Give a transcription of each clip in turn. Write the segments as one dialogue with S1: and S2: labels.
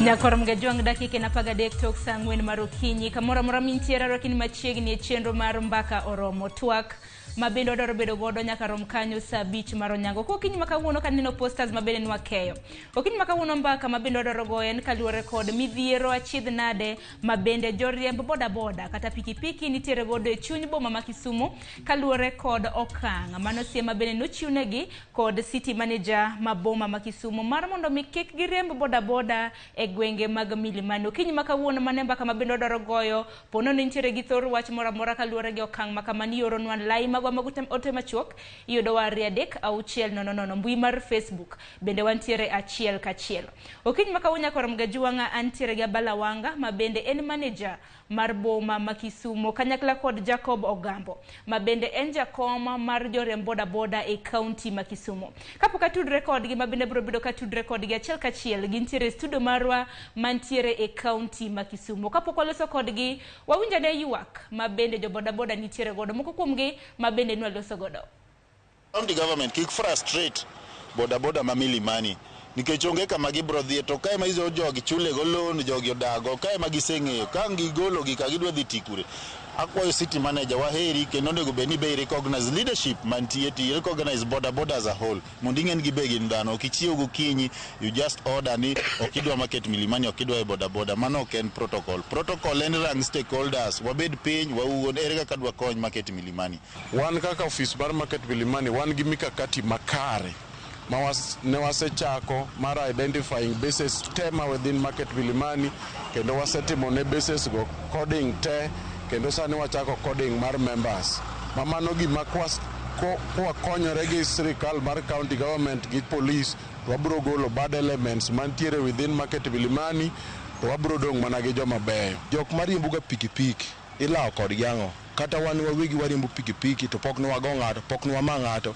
S1: Nyakor Mgajwang' dakika en 13 tok saa 4 mar okinyi. Kamoro amora mintiere arwaki ni machiegni e chenro mar Mbaka Oromo. Twak ma bende wadwaro bedo godo nyaka rom kanyo saa 5 mar onyango. Kokinyi ma kawuono kaneno posters ma bende nwakeyo. Okinyi ma kawuono mbaka ma bende wadwaro goyo en kaluwore kod midhiero achiedh nade ma bende joriemb bodaboda kata pikipiki nitiere godo e chuny boma ma Kisumu kaluwore kod okang' mano sie ma bende nochiwnegi kod city manager ma boma ma Kisumu mar mondo mi kik giriemb bodaboda e gwenge mag Milimani. Okinyi ma kawuono mane mbaka ma bende wadwaro goyo pono ni nitiere gi thor wach moro amora kaluwore gi okang' ma kama ni ioronwa lai magwa mag ote machuok iyudowa 2 3 6 0 0 mbui mar Facebook bende wantiere achiel kachiel. Okinyi ma kawuono nyakor Mgajuwang'a antiere gi Abala Wanga ma bende en manager mar boma ma Kisumu kanyakla kod Jacob Ogambo ma bende en jakom mar joriemb bodaboda e kaunti ma Kisumu. Kapok atudre kodgi ma bende biro bedo katudre kodgi achiel kachiel gintiere e studio marwa mantiere e kaunti ma Kisumu. Kapok waloso kodgi wawinj ane ywak ma bende jo bodaboda nitiere godo moko kuomgi ma bende nwaloso godo.
S2: County government kik frustrate boda boda ma Milimani nikech onge kama gibro dhiye to kae ma izo jogi chule go loan jogi odago kae ma giseng'eyo ka ang' gigolo gi ka gidwa dhi ti kure. Akwayo city manager waheri kendo onego bed ni be i recognize leadership mantie to i recognize boda boda as a whole mondo ing'e ni gibe gin dhano ok ichiew gokinyi you just order ni ok idwa market Milimani ok idwa e boda boda mano ok en protocol. Protocol en rang stakeholders wabed piny wawuon ere kaka dwakony market Milimani.
S3: Wan kaka ofis mar Market Milimani wan gi mikakati makare ma was, ne wasechako mar identifying bases te ma within Market Milimani kendo wasetimo ne bases go coding te kendo sani wachako coding mar members ma mano gima kwakonyore gi sirikal mar county government gi police to wabro golo bad elements mantiere within Market Milimani to wabro dong' mana gi joma beyo.
S4: Jok mariembo ga pikipiki ilawo kodgi ang'o? Kata wan wawegi wariembo pikipiki to pok ne wago ng'ato, pok ne wama ng'ato.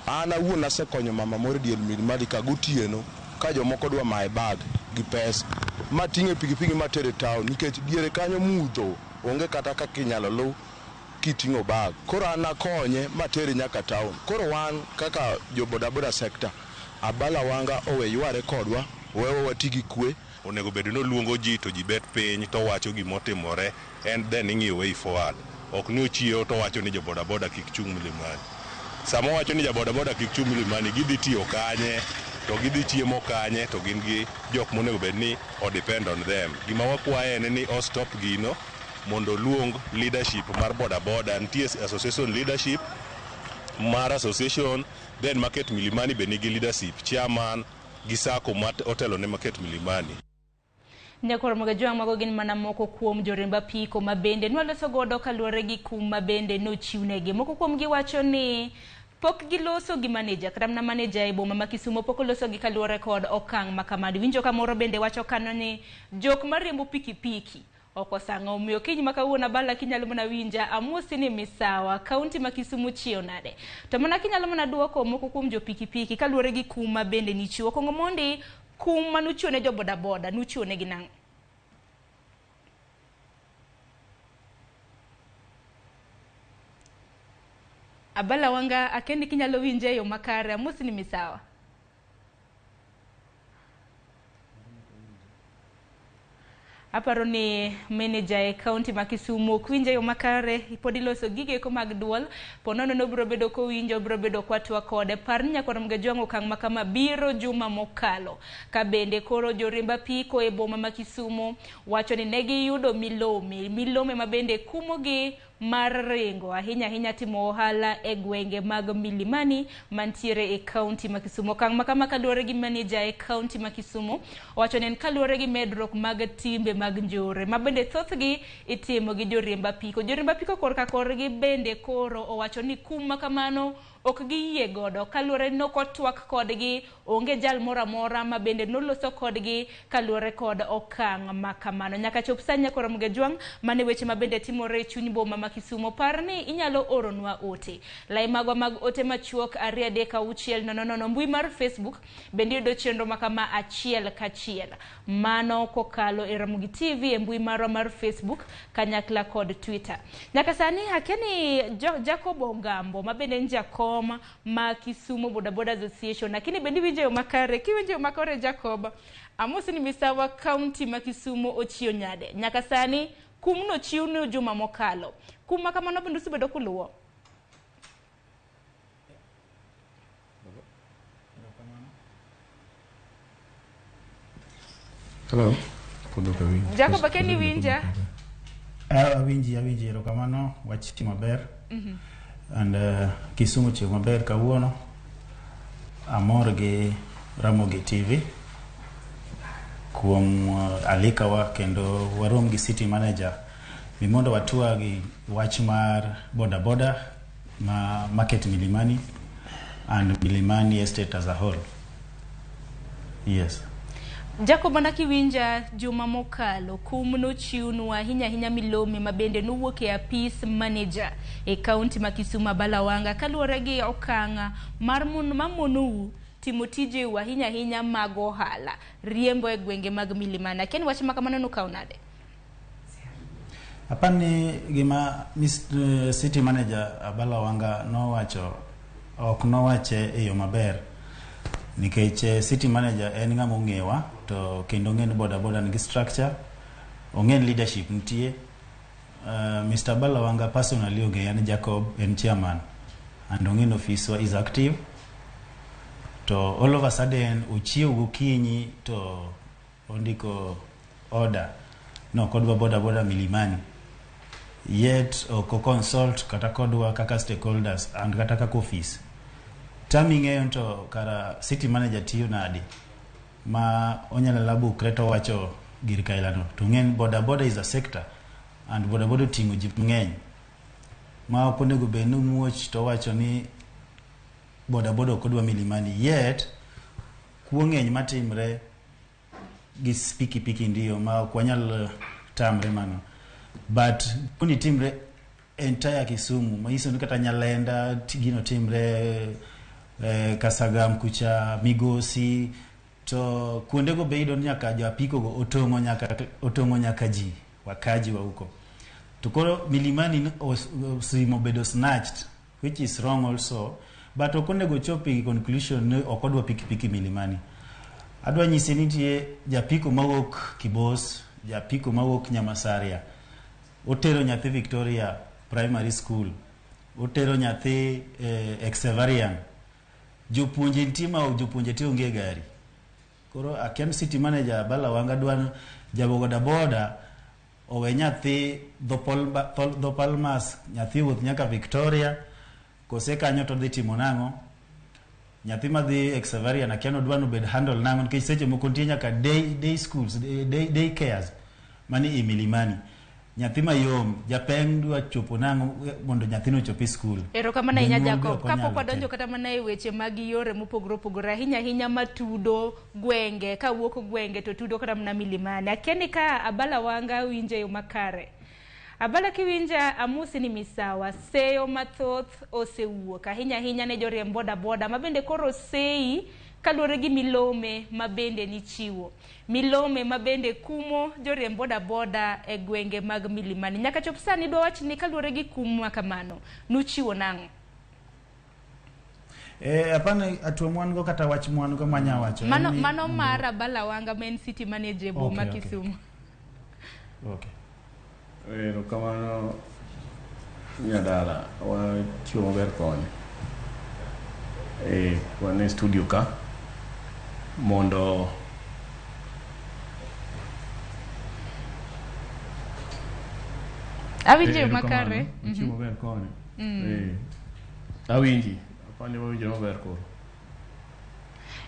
S4: An awuon asekonyo mama moro e dier Milimani ka gotieno ka jomoko dwa maye bag gi pesa. Mating'e pikipiki matere town nikech diere kanyo mudho onge kata kaka inyalo luw kiting'o bag. Koro an akonye matere nyaka town. Koro wan kaka jo bodaboda sector, Abala Wanga owe yware kodwa, owewa wati gi kwe.
S5: Onego bed ni oluongo ji to ji bet piny to owacho gima otimore and then ing'iyo way forward. Ok ni ochiewo to owacho ni jo bodaboda kik chung' Milimani. Sama owacho ni ja bodaboda kik chung' Milimani, gidhi tiyo kanye to gidhi chiemo kanye to gin gi jok monego bed ni o depend on them. Gima wakwaye en ni o stop gino mondo oluong leadership mar bodaboda. Nitie association leadership mar association then market Milimani be nigi leadership chairman gi sacco ma otelo ne market Milimani.
S1: Nyakor Mgajwang' mago gin mana moko kuom joriemb apiko ma bende nwaloso godo kaluwore gi kum ma bende nochiwnegi. Moko kuomgi wacho ni pok giloso gi maneja kata mana maneja e boma ma Kisumu pok oloso gi kaluwore kod okang' ma kamano. Winjo ka moro bende wacho kanyo ni jok mariembo pikipiki ok osang'o omiyo kiny ma kawuono Abala kinyalo mana winja amosi ni misawa kaunti ma Kisumu chiew nade. To mana kinyalo mana duoko moko kuom jo pikipiki kaluwore gi kum ma bende nichiwo. Kong'o mondi kum manuchiwo ne jo bodaboda nuchiwo negi nang'o? Abala Wanga akendi kinyalo winje e yo makare amosi ni misawa. Aparo ni meneja e kaunti ma Kisumu ok winj e yo makare, pod iloso gigo eko mag duol. Po nono nobiro bedo kowinjo, obiro bedo kwatwa kode. Par ni nyakwar Mgajwang' okang' ma kama biro juma mokalo. Ka bende koro joriemb apiko e boma ma Kisumu wacho ni ne giyudo milome, milome ma bende kumogi mar ringo ahinya ahinya timo ohala e gwenge mag Milimani mantiere e kaunti ma Kisumu. Okang' ma kama kaluwore gi maneja e kaunti ma Kisumu owacho ni en kaluwore gi medruok mag timbe mag njore ma bende thothgi itimo gi joriemb apiko. Joriemb apiko korka korgi bende koro owacho ni kum ma kamano ok giyie godo kaluwore ni ok otwak kodgi, onge jal moro amora ma bende noloso kodgi kaluwore kod okang' ma kamano. Nyaka chop sani nyakwar Ramogi Ajwang', mane weche ma bende timore e chuny boma ma ma Kisumo. Par ni inyalo oronwa ote. Lai magwa mag ote machuok 2 3 6 0 0. Mbui mar Facebook bende yudo chenro makama achiel kachiel. Mano kokalo e Ramogi TV e mbui marwa mar Facebook kanyakla kod Twitter. Nyaka sani akia ni Jacob Ongambo ma bende en jakom ma Kisumu Boda Boda Association. Lakini bende iwinjo yo makare. Kiwinjo yo makare Jacob, amosi ni misawa kaunti ma Kisumu ochiew nyade. Nyaka sani kum nochiw ni juma mokalo. Kum ma kamano bende usebedo kuluwo.
S6: Hello. Pod ok awinji.
S1: Jacob akia ni winja.
S7: Awinji, awinji, erokamano, wach timo maber. And Kisumu chieng' maber kawuono. Amor gi Ramogi TV kuom alikawa kendo warom gi city manager mi mondo watwa gi wach mar boda boda ma market Milimani and Milimani estate as a whole. Yes.
S1: Jacob mana kiwinja juma mokalo kum nochiwnwa ahinya ahinya milome ma bende nowuok e apis manager e kaunti ma Kisumu Abala Wanga kaluwore gi okang' mar mon mamonou timo tijeu ahinya ahinya mag ohala riembo e gwenge mag Milimani. Akia ni wach ma kamano nukawo nade?
S7: Apani gima Mr. City Manager Abala Wanga nowacho ok nowache e yo maber nikech City Manager en ng'ama ong'ewa to kendo ong'e ni boda boda nigi structure, ong'e ni leadership nitie. Mr. Abala Wanga personally ong'eya ni Jacob en chairman and ong'e ni ofiswa is active to all of a sudden ochiew gokinyi to ondiko order no kodwa boda boda Milimani yet ok consult kata kodwa kaka stakeholders and kata kaka office taming'eyo to kara city manager tiyo nade ma onyalo labukre to owacho gir kailano to ng'e ni boda boda is a sector and boda boda oting'o ji mang'eny ma ok onego bed ni muoch to owacho ni boda boda ok odwa Milimani yet kuo ng'eny matimre gi pikipiki ndio ma ok wanyal tamre mano but kuni timre entire Kisumu manyiso ni kata Nyalenda gino timre Kasagam kucha Migosi to kuondego be iyudo ni nyaka jo apiko go otong'o nyaka ji wakaji wa huko to koro Milimani osimo bedo snatched, which is wrong also, but ok onego chop e conclusion ni ok odwa pikipiki Milimani. Adwa nyisi ni nitie japiko mawuok Kibos, japiko mawuok Nyamasaria otero nyathi Victoria Primary School, otero nyathi Xaverian. Jopuonje nitie ma jopuonje te onge e gari. Koro akia ni city manager Bala Wanga dwa jaboda boda owe nyathi dho Palmas, nyathi wuoth nyaka Victoria kose kanyo to dhi timo nang'o? Nyathi madhi Xaverian akia ni odwa ni obed handle nang'o nikech seche moko nitie nyaka day schools, day cares mani i Milimani. Nyathi mayom japeng dwa chopo nang'o mondo nyathino ochop e skul?
S1: Erokamano ahinya.
S7: Jonyuol be
S1: Jacob
S7: ok onyalo
S1: kapok wadonjo
S7: timo.
S1: Kata mana e weche mag yore mopogore opogore ahinya ahinya matudo gwenge kawuok gwenge to tudo kata mana Milimani. Akia ni ka Abala Wanga winjo e yo makare. Abala kiwinja amosi ni misawa seyo mathoth osewuok ahinya ahinya ne joriemb boda boda ma bende koro seyi kaluwore gi milome ma bende nichiwo milome ma bende kumo joriemb boda boda e gwenge mag Milimani. Nyaka chop sani dwa wach ni kaluwore gi kum ma kamano nuchiwo nang'o?
S7: Hapana hatua mwan go kata wach mwan go manya wacho en
S1: Mano
S7: ni
S1: mano mar Abala Wanga ma en city manager e boma Kisumu.
S7: Okay.
S6: Erokamano nyadala, wachiwo maber koni. Wan e studio ka mondo
S1: Awinjo
S6: Erokamano,
S1: makare.
S6: Wachiwo maber koni. Awinji, apani wawinjo maber koro.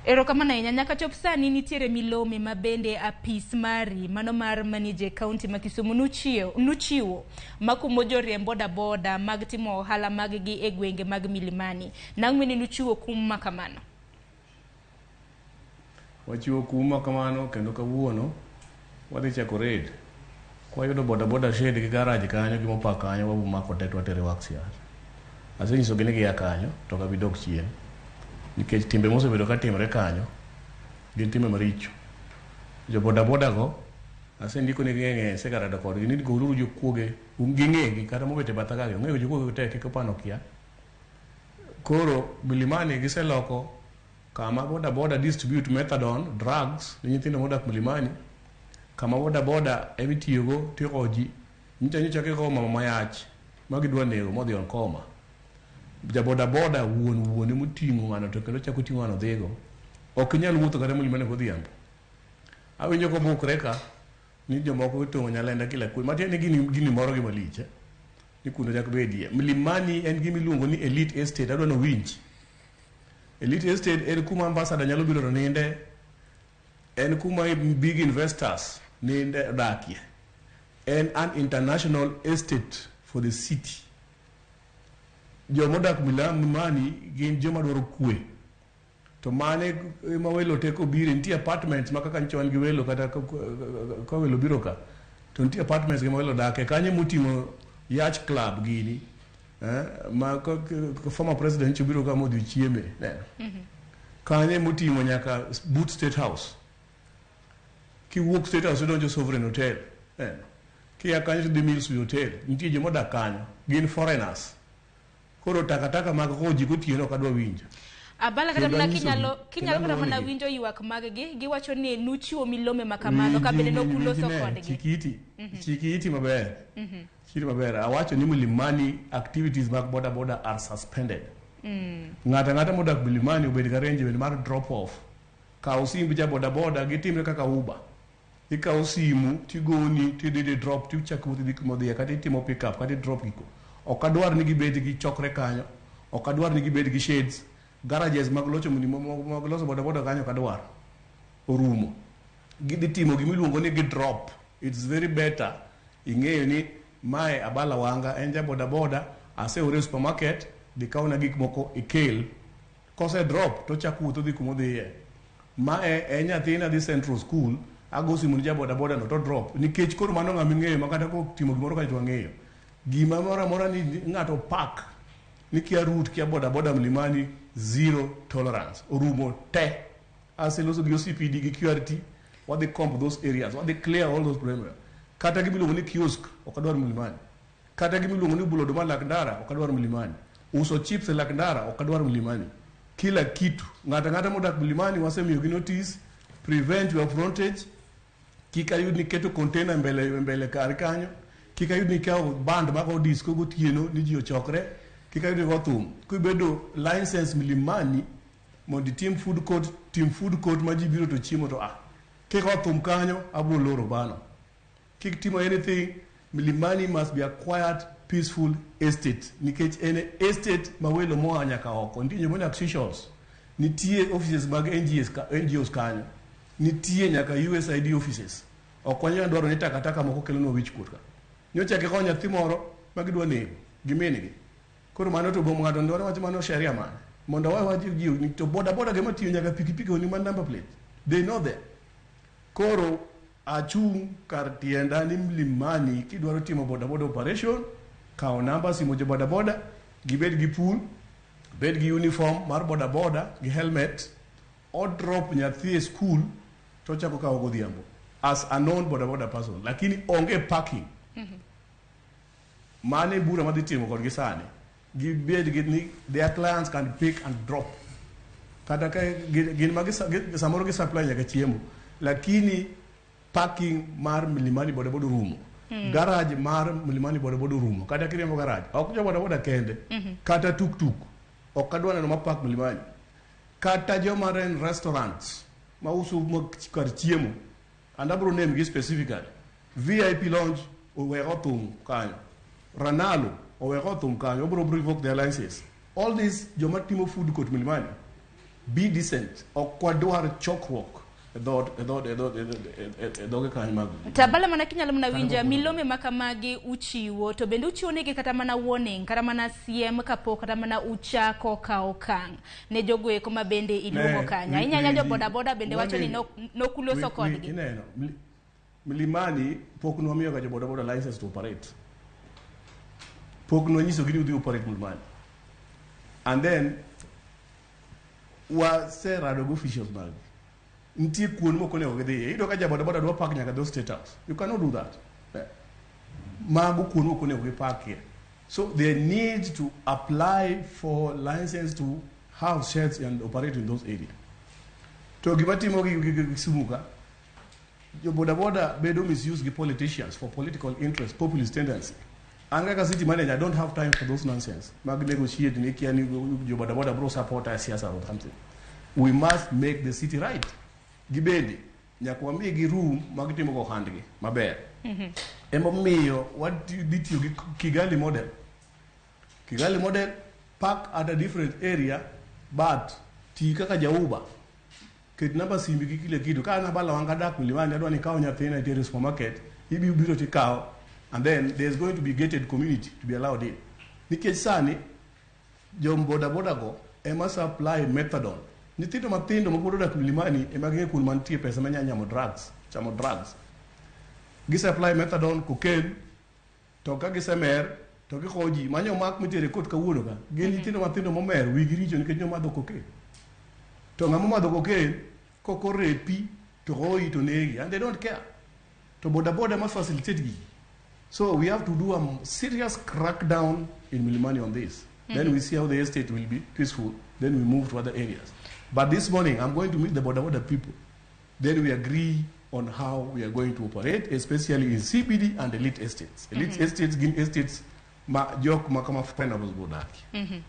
S1: Erokamano ahinya. Nyaka chop sani nitiere milome ma bende apis mari mano mar manager county ma Kisumu nuchiwo makumo joriemb boda boda mag timo ohala mag gi e gwenge mag Milimani. Nang'o ni nuchiwo kum ma kamano?
S6: Wachiwo kum ma kamano kendo kawuono wadhi chako raid. Kwayudo boda boda shed gi garage kanyo gi mopak kanyo wabo mako te to watere wax yard. Asenyisogi ni gia kanyo to ok abi dok chien. Nikech timbe mosebedo ka timre kanyo gin timbe maricho. Jo boda boda go asendiko negi ng'e asegarado kodgi ni goluru jokuoge ging'egi kata mobet e batha kagi ong'eyo jokuoge te kik opano kia. Koro Milimani giseloko kama boda boda distribute methadone drugs ne nyithindo modak Milimani kama boda boda emitiyogo tiko ji nyicha nyocha kikowo mama mayach ma gidwa nego modhi on coma. Ja boda boda wuon wuon emoting'o ng'ano to kendo chako ting'o ng'ano dhigo. Ok inyal wuotho kata Milimani godhiambo. Awinjo kobukre ka ni jomoko itong'o nyalenda kila kwe. Matiende ni gini, gini moro gi malich eh? Ni kundo chak bedie. Mlimani en gima iluongo ni elite estate, adwa nowinj. Elite estate en kuma ambassador nyalo biro to ninde, en kuma big investors ninde odakie. En an international estate for the city. Jomodak Milimani gin joma dwaro kwe. To mane ema welo te kobire, nitie apartments ma kaka nyocha wan gi welo kata ka welo biro ka, to nitie apartments gi ma welo dake. Kanyo emoting'o yacht club gini, ma former president nyocha obiro ka modhi ochieme. Neno. Kanyo emoting'o nyaka but State House. Kiwuok State House idonjo Sovereign Hotel. Neno. Kia kanyo tidhi Millsway Hotel. Nitie jomodak kanyo. Gin foreigners. Koro takataka mag kowo ji gotieno ok adwa winjo.
S1: Abala kata
S6: Kendo
S1: mana
S6: anyisogi,
S1: kinyalo
S6: kendo
S1: kinyalo kata mana
S6: aluwonegi.
S1: winjo ywak mag-gi giwacho ni nuchiwo milome ma kamago ka bende
S6: Winji, winji,
S1: nokuloso
S6: ne,
S1: kodgi.
S6: Chik iti, chik iti maber. Chik iti maber. Awacho ni Milimani activities mag boda boda are suspended. Ng'ato ang'ata modak Milimani obed gi arrangement mar drop off. Kaw simb ja boda boda gitimre kaka Uber. Ikawo simu tigoni tidhi di drop tichako wuoth idhi kuma odhiye kata itimo pick up kata i drop giko. Ok adwar ni gibed gi chokre kanyo. Ok adwar ni gibed gi shades. Garages mag locho mag loso boda boda kanyo ok adwar. Orumo. Gidhi timo gimiluongo ni gi drop. It's very better. Ing'eyo ni mae Abala Wanga en ja boda boda aseore e supermarket dhi kawna gik moko ikel. Kose drop to ochako wuoth odhi kumodhiye. Mae en nyathina dhi Central School ago simu ni ja boda boda no to drop nikech koro mano ng'ama ing'eyo ma kata kotimo gimoro kae to wang'eyo. Gima moro amora ni ng'ato park ni kia route kia boda boda Mlimani zero tolerance orumo te. Aseloso gi OCPD gi QRT wadhi comb those areas wadhi clear all those problems. Kata gimiluongo ni kiosk ok adwar Mlimani. Kata gimiluongo ni bulo oduma lak ndara ok adwar Mlimani. Uso chips e lak ndara ok adwar Mlimani. Kila kitu ng'ato ang'ata modak Mlimani wasemiyogi notice prevent your frontage kik ayud ni keto container mbele mbele kar kanyo kik ayud ni ikawo band mago disco gotieno ni ji ochokre kik ayud ni go thum kibedo license Mlimani mondo itim food court tim food court ma ji biro to chiemo to ah kik go thum kanyo abro loro bano kik timo anything Milimani must be a quiet peaceful estate nikech en estate ma welo moa nyaka oko nitie joma odak Seychelles nitie offices mag NGOs, NGOs kanyo nitie nyaka USAID offices ok wanyal dwaro ni takataka moko kelonwa wich kuot ka nyocha gikawo nyathi moro ma gidwa nego gi min gi koro mano to bom ng'ato dwaro wacho mano sheria mane mondo wawe wach ji to boda boda gema tiyo nyaka pikipiki oni man number plate they know that koro achung' kar tienda ni Mlimani kidwaro timo boda boda operation kaw namba simu jo boda boda gibed gi pool bed gi uniform mar boda boda gi helmet o drop nyathi e school to ochako kawo godhiambo as a known boda boda person lakini onge parking mano e bura madhi timo kodgi sani gibed gi ni their clients can pick and drop kata ka gin ma samoro gi supply nyaka chiemo lakini parking mar Mlimani boda boda orumo garage mar Mlimani boda boda orumo kata kiriembo garage ok jo boda boda kende kata tuktuk ok adwa neno ma park Mlimani kata joma run restaurants ma uso kar chiemo and abro name gi specifically VIP lounge oweko thum kanyo Ranalo oweko thum kanyo obro revoke their licenses all these joma timo food court Mlimani be decent ok wadwar chokruok e dhoot e dhoot e dhoot e dhoge kanyo mag
S1: Tabala mana kinyalo mana winjo milome ma kamagi uchiwo to bende uchiwo negi kata mana warning kata mana siem kapok kata mana uchako kawo okang' ne jogo eko ma bende iluongo kanyo ahinya ahinya jo boda boda bende wacho ni nokuloso kodgi
S6: ineno Milimani pok nwamiyo ga jo boda boda license to operate. Pok nwanyiso gi ni udhi operate Milimani. And then waserado gi officials mag nitie kuond mok onego gidhiye. Iyudo ka ja boda boda dwa park nyaka dho State House. You cannot do that. Yeah. Mago kuond mok onego giparkie. So they need to apply for license to have sheds and operate in those areas. To gima timo gi Kisumu ka, jo boda boda bedo misuse gi politicians for political interest, populist tendency. An kaka city manager, I don't have time for those nonsense. Mag negotiate ni kia ni jo boda boda bro support a siasa or something. We must make the city right. Gibende, nyaka wamigi room mag timo go ohandgi maber. Emomiyo wadhi tiyo gi Kigali model. Kigali model, park at a different area, but ti kaka ja Uber. Ket namba simbi gi kile kitu. Ka an Abala Wanga dak Milimani, adwa ni ikaw nyathina itere supermarket, ibi biro tikawo, and then there's going to be gated community to be allowed in. Nikech sani, jom boda boda go ema supply methadone. Nyithindo mathindo mapod odak Milimani ema ging'e kuond mantie pesa manya nyamo drugs, chamo drugs. Gi supply methadone, cocaine, to ka gisemer to gikowo ji manyo mak mitere court kawuono ka gin nyithindo mathindo momer wigi richo nikech nyomadho cocaine. To ng'ama omadho cocaine kok orepi to hoyi to negi and they don't care. To boda boda must facilitate gi. So we have to do a serious crackdown in Milimani on this. Then we see how the estate will be peaceful. Then we move to other areas. But this morning, I'm going to meet the boda boda people. Then we agree on how we are going to operate, especially in CBD and elite estates. Elite estates gin estates ma jok ma kama foreigners bodaki.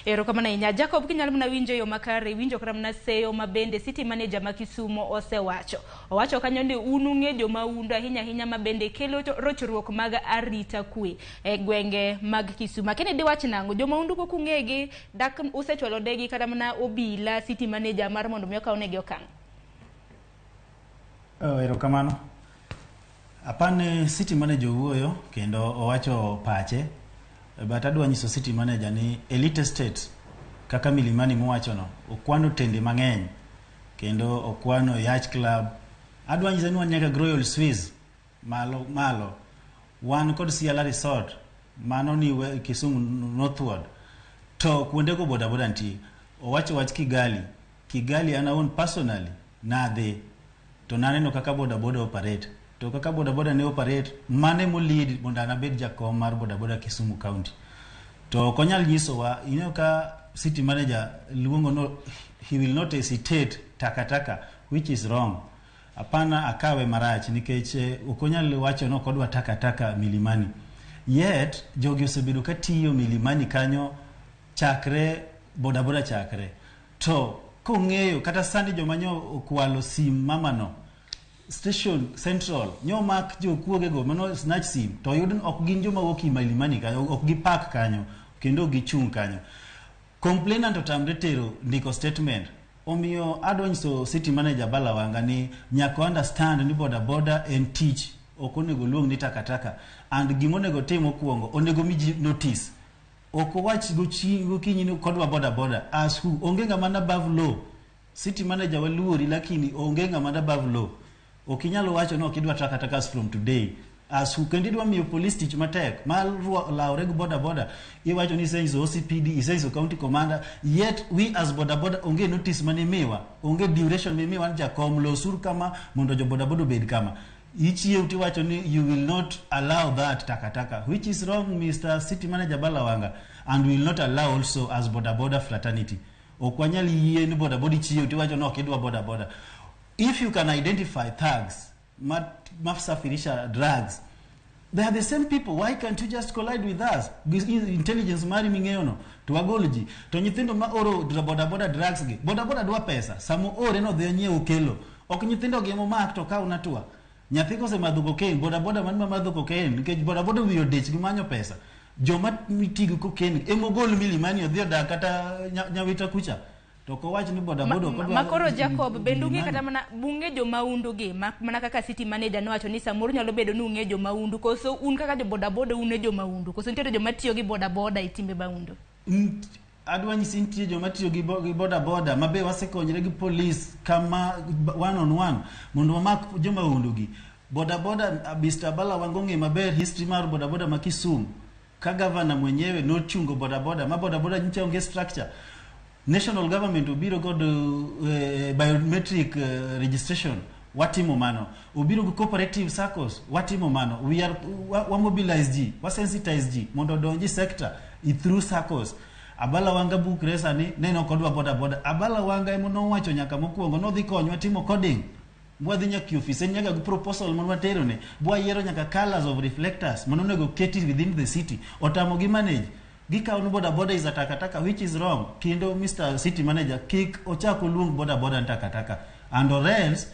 S1: Erokamano ahinya Jacob kinyalo mana winjo yo makare winjo kata mana seyo ma bende city manager ma Kisumo osewacho owacho kanyo ni un ung'e jomahundu ahinya ahinya ma bende kelo rochruok mag arita kwe e gwenge mag Kisumu. Akeni diwach nang'o jomahundu kok ung'egi dak usechwalo negi kata mana obila city manager mar mondo mi okaw negi okang'.
S7: Oh, erokamano. Apani city manager owuoyo kendo owacho pache but adwa nyiso city manager ni elite estate kaka Milimani mowachono okwano tende mang'eny kendo okwano Yacht Club. Adwa nyise ni wan nyaka Royal Swiss malo malo wan kod Ciala Resort mano ni Kisumu Northward to kuondego boda boda nitie. Owacho wach Kigali. Kigali an awuon personally nadhi to naneno kaka boda boda operate to kaka boda boda ne operate mane mo lead mondo an abed jakom mar boda boda Kisumu County to ok onyal nyisowa ineno ka city manager luongo no he will not hesitate takataka which is wrong apana akawe marach nikech ok onyal wacho ni ok odwa takataka Milimani yet jogi osebedo katiyo Milimani kanyo chakre boda boda chakre to kong'eyo kata sani joma nyo okwalo sim mamano station central nyo mak jokuoge go mano snatch sim to yud ni ok gin joma wuok Milimani kanyo ok gipak kanyo kendo ok gichung' kanyo complainant otamre tero ndiko statement omiyo adwa nyiso city manager Balawanga ni nyaka understand ni boda boda en tich ok onego luong ni takataka and gima onego tim mokwongo onego mi ji notice ok owach gokinyi ni kodwa boda boda as who onge ng'ama ni above law city manager waluori lakini onge ng'ama ni above law ok inyal wacho ni ok idwa takatakas from today as who kendo idwa miyo police tich matek mar lawre gi boda boda iwacho ni isenyiso OCPD isenyiso county commander yet we as boda boda onge notice manimiwa onge duration mimiwa ni jakom losur kama mondo jo boda boda obed kama ichiew tiwacho ni you will not allow that takataka which is wrong Mr. City Manager Balawanga and we will not allow also as boda boda fraternity ok wanyal yie ni boda boda ichiew tiwacho ni ok idwa boda boda if you can identify thugs masafirisha drugs they are the same people why can't you just collide with us This intelligence mari ming'eyo no to wagol ji to nyithindo ma oro boda boda drugs gi boda boda dwa pesa samo ore no dhi onyiew kelo ok nyithindo gi emomak to kaw natua nyathi kosemadho cocaine boda boda man mamadho cocaine nikech boda boda wiye odich gi manyo pesa joma ti gi cocaine emogol Milimani odhi odak kata Nyawita kucha to ok owach ni boda boda ok odwa
S1: Ma koro Jacob bende ung'e
S7: Milimani.
S1: kata mana bung'e jomahundu gi mana kaka city manager nowacho ni samoro nyalo bedo ni ung'e jomahundu koso un kaka jo boda boda un e jomahundu koso nitiere joma tiyo gi boda boda e timbe mahundu.
S7: Adwa nyisi nitie joma tiyo gi boda boda ma be wasekonyre gi polis kama one on one mondo wamak jomahundu gi Bodaboda, Mr. Abala Wanga ong'e maber history mar bodaboda ma Kisumu. Ka gavana mwenyewe nochungo bodaboda, ma bodaboda nyicha onge structure. National government obiro kod biometric registration, watimo mano. Obiro gi cooperative SACCOs, watimo mano. We are wa mobilize ji, wa sensitize ji mondo odonji sector through SACCOs. Abala Wanga bukre sani neno kodwa bodaboda. Abala Wanga ema nowacho nyaka mokwongo nodhi konywa timo coding mwadhi nyaka e ofis en nyaka gi proposal man waterone bwayiero nyaka colors of reflectors manonego keti within the city. Otamo gi manage gikawo ni bodaboda is a takataka, which is wrong. Kendo Mr. City Manager kik ochak oluong bodaboda ni takataka, and or else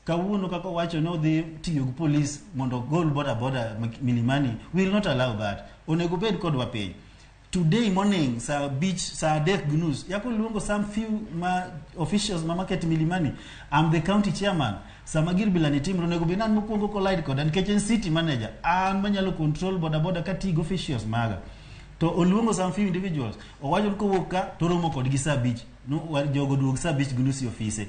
S7: kawuono kaka owacho ni odhi tiyo gi police mondo ogol bodaboda Milimani, we will not allow that. Onego bed kodwa piny today morning saa 5, saa 3:30 yako luongo some few ma officials ma market Milimani. I'm the county chairman. Sama gir bila ni timre, onego bed an mokwongo collide koda nikech en city manager, an manyalo control bodaboda katiyo gi officials maga. To oluongo some few individuals, owacho ni kowuok ka to romo kodgi saa 5 no, jogo duog saa 5:30 e ofise.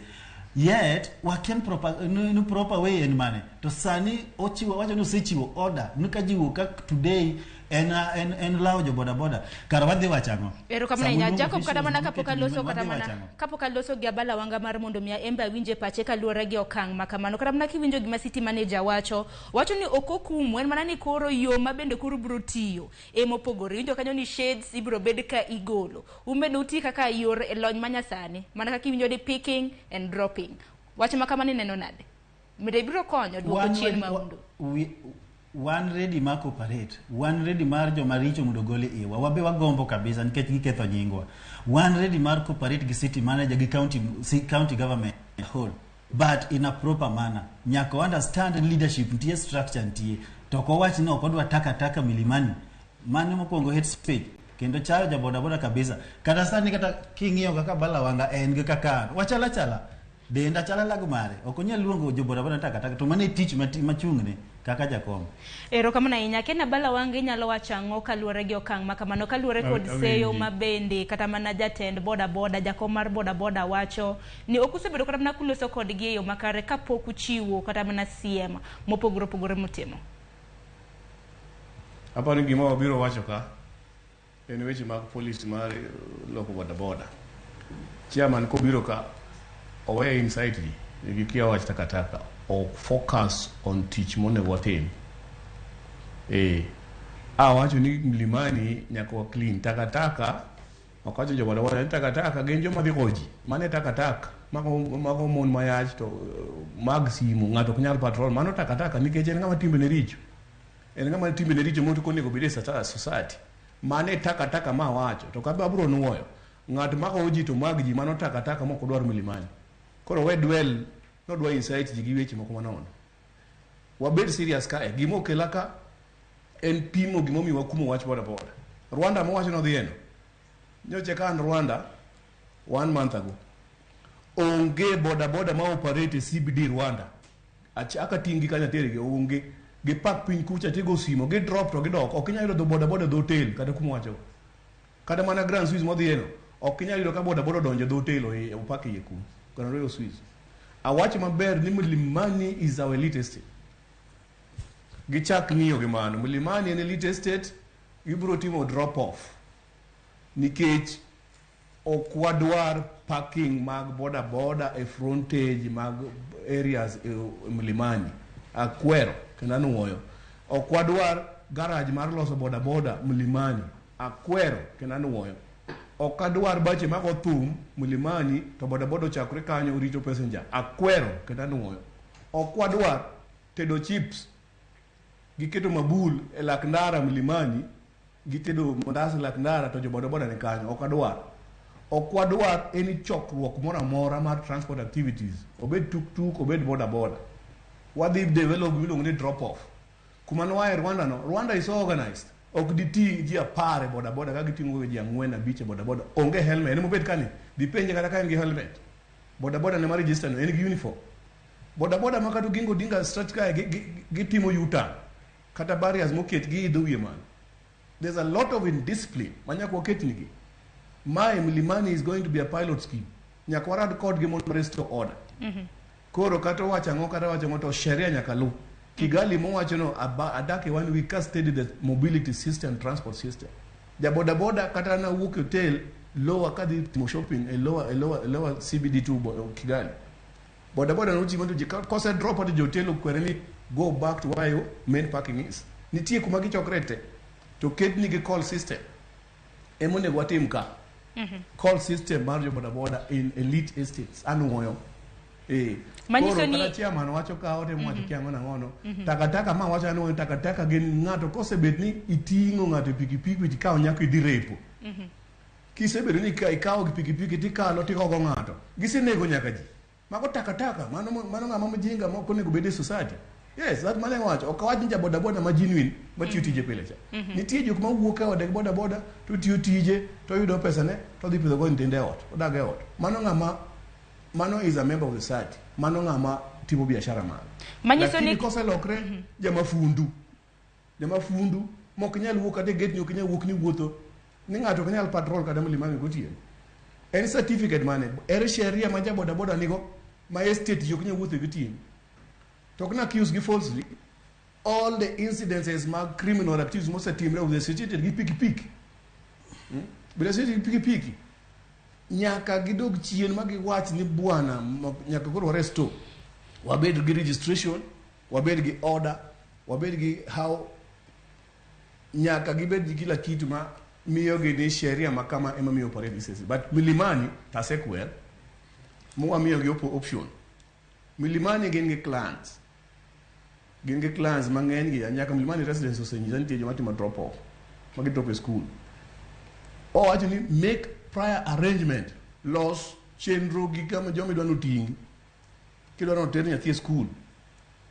S7: Yet wakia proper, ni proper way en mane. To sani ochiwo, wacho ni osechiwo order ni ka ji wuok ka today en lawo jo bodaboda, kara wadhi wacho ang'o?
S1: Erokamano
S7: Sama
S1: ahinya
S7: oluongo
S1: Jacob. Kata
S7: officials
S1: mana
S7: ma
S1: kapok
S7: market
S1: aloso
S7: Milimani,
S1: kata
S7: wadhi
S1: mana
S7: wacho ang'o?
S1: Kapok aloso gi Abala Wanga mar mondo miya embe awinje pache kaluwore gi okang' ma kamano. Kata mana kiwinjo gima city manager wacho, wacho ni ok okumu, en mana ni koro yo ma bende koro biro tiyo emopogore. Iwinjo kanyo ni shades ibiro bed ka igolo, un bende uti kaka yor e lony manyasani, mana kaka iwinjo ni picking and dropping. Wach ma kamano ineno nade? Bende ibiro konyo duoko chien maundu?
S7: Wan ready mar cooperate, wan ready mar joma richo mondo ogol e iwa. Wabe wagombo kabisa nikech giketho nyingwa. Wan ready mar cooperate gi city manager gi county government whole, but in a proper manner. Nyaka understand leadership nitie, structure nitie. To ok owach ni ok odwa takataka Milimani. Mano mokwongo hate speech kendo chayo ja bodaboda kabisa. Kata sani kata king'iyo kaka Bala Wanga en gi kaka an wachal achala, denda chala lag mare, ok onyal luongo jo bodaboda takataka, to mano e tich machung'ne kaka jakom.
S1: Erokamano ahinya. Ken Abala Wanga, inyalo wacho ang'o kaluwore gi okang' ma kamano, kaluwore kod seyo
S6: Awinji.
S1: ma bende kata mana jatend bodaboda, jakom mar bodaboda wacho ni ok usebedo kata mana kuloso kodgi e yo makare kapok uchiwo kata mana siem mopogore opogore mutimo?
S6: Aparo ni gima wabiro wacho ka en weche mag policy mar loko bodaboda. Chairman kobiro ka owe incite ji gikia wach takataka, o focus on tich monego watim. Awacho ni Mlimani nyaka wa clean takataka. Ok wacho jo bodaboda ni takataka, gin joma dhi go ji mane takataka mago mon mayach to mag simu ng'ato ok nyal patrol mano takataka nikech en ng'ama timbene richo, en ng'ama timbene richo moto konego bed e society. Mane takataka ma wacho to ka abro nuoyo ng'at ma gowo ji to mag ji mano takataka mok odwar Milimani. Koro we dwell nodwa incite ji gi weche moko manono. Wabed serious kae. Gima okela ka en pimo gimomiyo wakumo wach bodaboda. Rwanda mowacho nodhieno nyocha ka an Rwanda one month ago, onge bodaboda ma operate e CBD Rwanda. Achaka ting' gi kanyo atergi, onge. Gipak piny kucha tigo simo gi drop to gidok. Ok inyal yudo dho bodaboda dho hotel kata kuma wacho kata mana Grand Swiss modhieno ok inyal yudo ka bodaboda odonjo e dho hotel opak iye kuno. Grand Royal Swiss. Awacho maber ni Mlimani is our elite estate. Gichak ng'iyo gi mano. Mlimani en elite estate, gibiro timo drop off nikech ok wadwar parking mag boda boda e frontage mag areas e Mlimani. Akwero kendo anuoyo. Ok wadwar garage mar loso boda boda Mlimani. Akwero kendo anuoyo. Ok adwar bache mago thum Mlimani to boda boda ochakore kanyo rito passenger. Akwero kendo anuoyo. Ok wadwar tedo chips giketo mabul e lak ndara Mlimani, gitedo mandas e lak ndara to jo boda boda ni kanyo. Ok adwar. Ok wadwar any chokruok moro amora mar transport activities, obed tuk tuk, obed boda boda. Wadhi develop gimiluongo ni drop off. Kuma nwaye Rwanda no, Rwanda is so organized. Ok diting' ji 10 e boda boda ka giting'o ji 4, 5 e boda boda. Onge helmet. En mobet kani, dhi penje kata ka en gi helmet. Boda boda ne ma register no, en gi uniform. Boda boda ma kata Oginga Odinga stretch kae gitimo U-turn. Kata barriers moket giidho wiye malo. There's a lot of indiscipline ma nyaka waket nigi. Mae Mlimani is going to be a pilot scheme. Nyaka warad kodgi mondo restore order. Koro kata owacho ang'o kata owacho ang'o to sheria nyaka lu. Kigali mowacho no adak e one week ka study the mobility system, transport system. Ja boda boda kata nawuok e hotel lower kadhi timo shopping e lower CBD to Kigali. Boda boda nochimo to ji kose drop out jo hotel okwere ni go back to where your main parking is. Nitie kuma gichokre te to ketni gi call system. Emonego watim ka. Call system mar jo boda boda in elite estates anuoyo.
S1: Manyiso
S6: Koro
S1: ni-
S6: kata chairman wacho ka otemo wacho kia ang'o nang'ono. Takataka ma wacho anuoyo takataka gin ng'ato kosebet ni iting'o ng'ato e pikipiki tikawo nyako idhi repo. Kisebedo ni ikawo gi pikipiki tikalo tigogo ng'ato. Gisenego nyaka ji. Mago takataka, mano ng'ama mjinga ma ok onego bed e society. Yes, that mane wacho. Ok awach ni ja boda boda ma genuine matiyo tije pile cha. Nitie jok ma wuok e ode gi boda boda to tiyo tije to yudo pesa ne to dhi pidho go nyithinde e ot, odak e ot. Mano ng'ama mano is a member of the society. Mano ng'ama timo biashara mare.
S1: Manyiso
S6: Lakini
S1: ni
S6: koselokre jamafundu. Jamafundu mok nyal wuok kata e gate ni ok nyal wuok ni wuotho. Ni ng'ato ok nyal patrol kata Mlimani gotieno. En certificate mane? Ere sheria ma ja boda boda nigo ma estate ji ok nyal wuotho gotieno. To ok na accuse gi falsely. All the incidences mag criminal activities mosetimre with associated gi pikipiki. With associated gi pikipiki. Nyaka gidog chien ma giwach ni bwana nyaka koro waresto. Wabed gi registration, wabed gi order, wabed gi how nyaka gibed gi kila kitu ma miyo gi ni sheria ma kama ema miyo operate this. But Milimani tasekwer mwamiyo gi option. Milimani gin gi clans. Gin gi clans mang'eny gi nyaka Milimani residents osenyisa nitie joma timo drop off ma gi drop e school. Owacho ni make prior arrangement, los chenro gi kama joma idwa noting'i. Kidwa noter nyathi e school,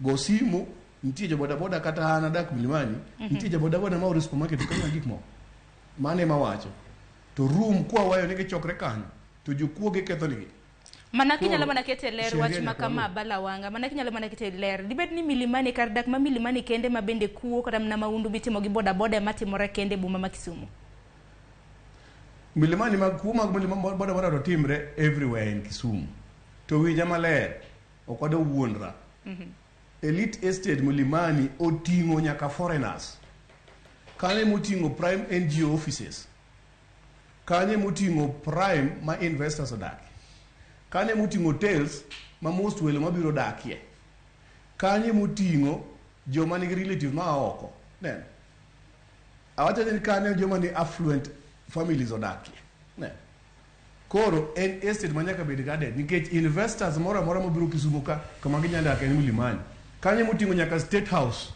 S6: go simu, nitie jo boda boda kata an adak Milimani, nitie jo boda boda ma oro supermarket to kelona gik moko. Mano ema wacho. To room kwa wayo ni gichokre kanyo, to jokuoge ketho nigi.
S1: Mana kinyalo
S6: Koro,
S1: mana kete ler
S6: sheria
S1: wach ma
S6: nyaka
S1: kama
S6: waluw.
S1: Balawanga, mana kinyalo mana kete ler. Dibed ni Milimani kar dak ma Milimani kende ma bende kuo kata mana mahundu mitimo gi boda boda ema timore kende e boma ma Kisumu.
S6: Milimani mag kuo mag Milimani boda boda to timre everywhere in Kisumu. To winja maler, ok wadwa wuondra. Elite Estate Milimani oting'o nyaka foreigners. Kanyo moting'o prime NGO offices. Kanyo moting'o prime ma investors odakie. Kanyo moting'o hotels ma most welo mabiro dakie. Kanyo moting'o joma nigi relative ma oko. Neno. Awacho ni kanyo joma ni affluent families odakie. Neno. Koro en estate ma nyaka bed guarded nikech investors moro amora mobiro Kisumu ka kama ginyalo dak en Milimani. Kanyo moting'o nyaka State House.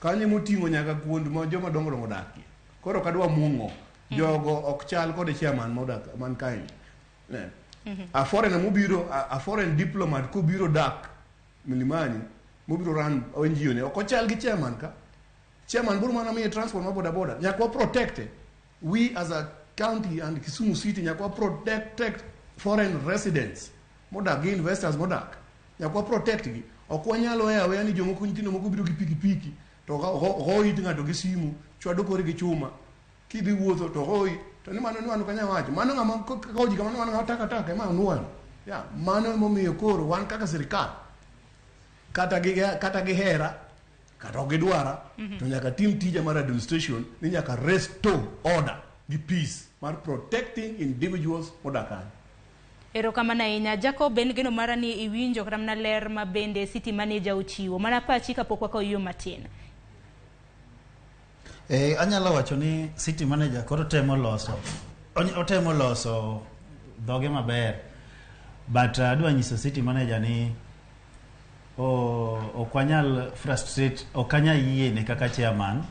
S6: Kanyo moting'o nyaka kuond ma joma dongo dongo odakie. Koro ok adwa muong'o. Jogo ok chal kod chairman modak man kae. Ne. A foreigner mobiro, a foreign diplomat kobiro dak Milimani, mobiro run NGO ne, ok ochal gi chairman ka. Chairman biro mana miye transport mar boda boda. Nyaka wa protect. We as a county and Kisumu city nyaka wa protect foreign residents modak gi investors modak. Nyaka wa protect gi. Ok wanyal weyo aweya ni jomoko nyithindo moko biro gi pikipiki to go it ng'ato gi simu, chwado kore gi chuma. Kidhi wuotho to goyi to ni mano ni wan kanya wacho. Mano ng'ama kawo ji kamano mano ng'ama taka taka ema nuoyo. Ya, mano emomiyo koro wan kaka sirikal kata gi hera kata ok gidwara to nyaka tim tija mar administration ni nyaka restore order gi peace mar protecting individuals modak kanyo.
S1: Erokamano ahinya Jacob, en geno mara ni iwinjo kata mana ler ma bende city manager ochiwo. Mana pachi kapok wakawo yo matin.
S7: Anyalo wacho ni city manager koro temo loso otemo loso dhoge maber, but adwa nyiso city manager ni ok wanyal frustrate, ok anyal yiene kaka chairman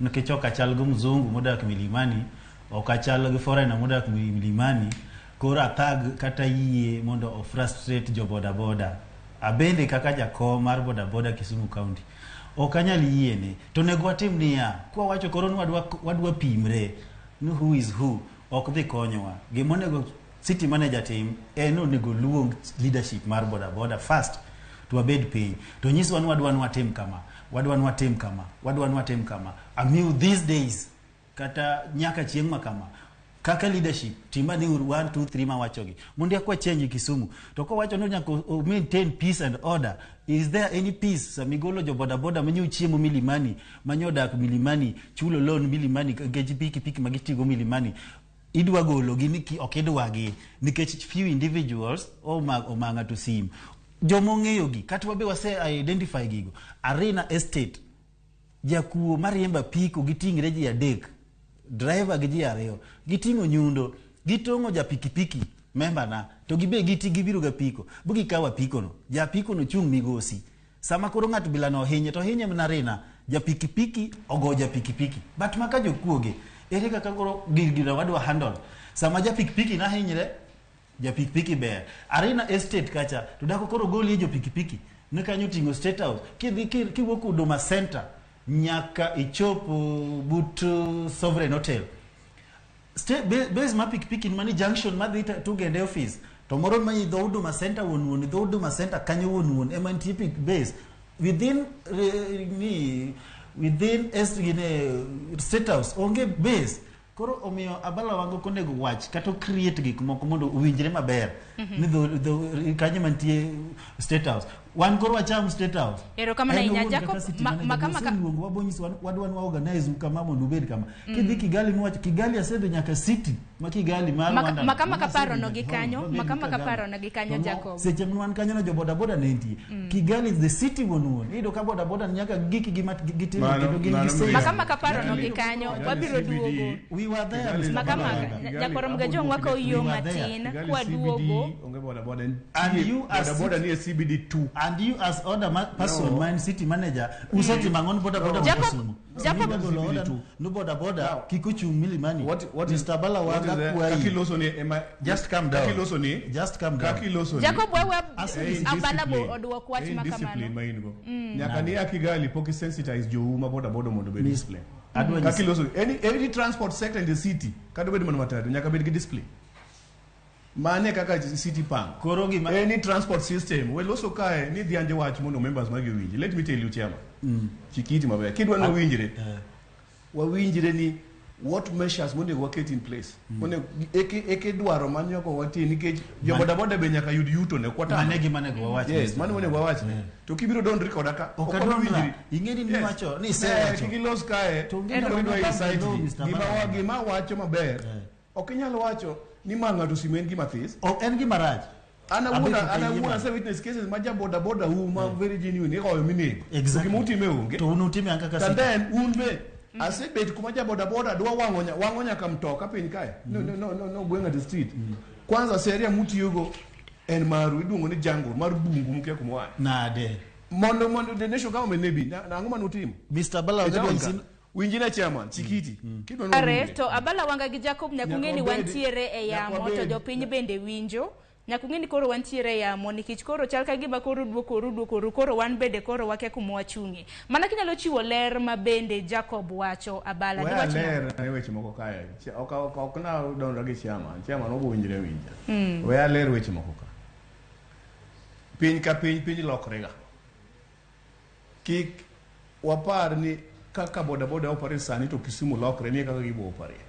S7: nikech ok achal gi mzungu modak Milimani, ok achal gi foreigner modak Milimani, koro athag kata yie mondo o frustrate jo boda boda. Abende kaka jakom mar boda boda Kisumu County ok anyal yiene. To onego watim niya, kwa wacho koro ni wadwa pimre ni who is who, ok dhi konyowa. Gima onego city manager tim en onego luong leadership mar boda boda first to wabed piny to nyiswa ni wadwa ni watim kama, wadwa ni watim kama, wadwa ni watim kama. Amiu these days kata nyaka chieng' ma kama. Kaka leadership, timani uru 1 2 3 mawachogi. Mondo akwa change Kisumu. To kowacho ni nyaka maintain peace and order. Is there any peace? Samigolo jo boda boda manyo chiemo Milimani, manyo dak Milimani, chulo loan Milimani, geji piki piki magitigo Milimani. Idwa golo gi ni ok idwa gi nikech few individuals oma ng'ato sim. Jomong'eyo gi kata wabe wase identify gigo. Arena Estate jakuo mariembo apiko giting're ji adek, driver gi ji ariyo, giting'o nyundo, gitong'o ja pikipiki member na, to gibe giti gibiro ga apiko, bu gikawo apiko no, ja apiko no chung' migosi. Sama koro ng'ato bila no ohinye, to ohinye mana Arena, ja pikipiki ogo ja pikipiki. But maka jokuoge, ere kaka koro gino wadwa handle. Sama ja pikipiki na hinyre, ja pikipiki ber. Arena Estate kacha, to dako koro golie jo pikipiki. Ne kanyo ting'o State House, kidhi kiwuok Huduma Center, nyaka ichop but Sovereign Hotel. Base ma pikipiki mani junction madhi Tugende office. To moro ma dho Huduma Center wuon wuon, dho Huduma Center kanyo wuon wuon, ema nitie pik base. Within ni within S gine State House onge base. Koro omiyo Abala Wango konego wach kata create gik moko mondo owinjre maber. Ni dho kanyo mantie State House. Wan koro wacham State House.
S1: Erokamano ahinya Jacob. Makama ka
S7: luongo wabonyiso wadwa ni organize kama mondo ubed kama. Kidhi Kigali miwacho Kigali asedhi nyaka city ma Kigali mar Rwanda.
S1: Makama kaparo no gi kanyo, makama kaparo no gi kanyo Jacob.
S7: Seche mwan kanyo no jo boda boda ne nitie. Kigali is the city wuon wuon. Iyudo ka boda boda nyaka giki gi gitimo kendo gin gi same.
S1: Makama kaparo no gi kanyo wabiro duogo.
S7: We were there.
S1: Makama Jakoro Mgajong wako yo matin kwa duogo.
S6: Onge boda boda.
S7: And you as
S6: boda boda ni CBD 2.
S7: And you as order person, man city manager, usati mangon boda boda.
S1: Jacob, Jacob,
S7: no boda boda, kikuchu Milimani.
S6: What is
S7: Mr. Bala Wanga kuai?
S6: Kakiloso ni ema.
S7: Just calm down.
S6: Kakiloso ni.
S7: Just calm down.
S6: Kakiloso ni.
S1: Jacob wewe abala bo odwok wach makamano.
S6: Discipline maingo. Nyaka ni Kigali poki sensitize jo uma boda boda mondo be discipline. Kakiloso any transport sector in the city kado bed mana matatu nyaka bed gi discipline. Mane kaka city pang.
S7: Koro gima
S6: any transport system we loso kae ni dhianje wach mondo members magi winji. Let me tell you chairman. Chikiti maber. Kidwa no winjire. Wawinjire ni what measures mondo waket in place. Mondo eke dwaro manyoko wati nikech jo boda boda be nyaka yud yuto ne kwata.
S7: Mane gima nego wawach.
S6: Yes, mane onego wawach. To kibiro don record aka
S7: ok winjiri. Ing'eni ni wacho ni sewacho.
S6: Kik ilos kae. To ng'e inside. Gima wacho maber. Ok inyal wacho ni ma ng'ato simen gima this.
S7: Ok en gima rach.
S6: Ana wuona se witness cases ma ja boda boda hu ma very genuine igoyo minego.
S7: Exactly.
S6: Gima utime onge.
S7: To un utime an kaka
S6: And then un be asebet kuma ja boda boda dwa wang'o nyaka mtoka piny kae. No gweng' at the street. Kwanza seria mutiyogo en maru iluongo ni jungle mar bungu mukia kuma oaye.
S7: Nade.
S6: Mondo the nation government nebi na ang'o mane utimo?
S7: Mr. Bala Wanga
S6: Winjina chairman chikiti.
S1: Are to Abala Wanga gi Jacob nyakung'eni wantiere e yamo to jopiny bende winjo. Nyakung'eni koro wantiere e yamo nikech koro chal ka gima koro duokoru koro wan bende koro wakia kuma wachung'e. Mana kinyalo chiwo ler ma bende Jacob wacho Abala
S6: diwacho ler ne weche moko kae. Ok na donjra gi chairman. Chairman obo winjre winja. Weya ler weche moko ka. Piny ka piny lokrega. Kik wapar ni kaka boda boda operate sani to Kisumu lokre ni kaka gibo operate.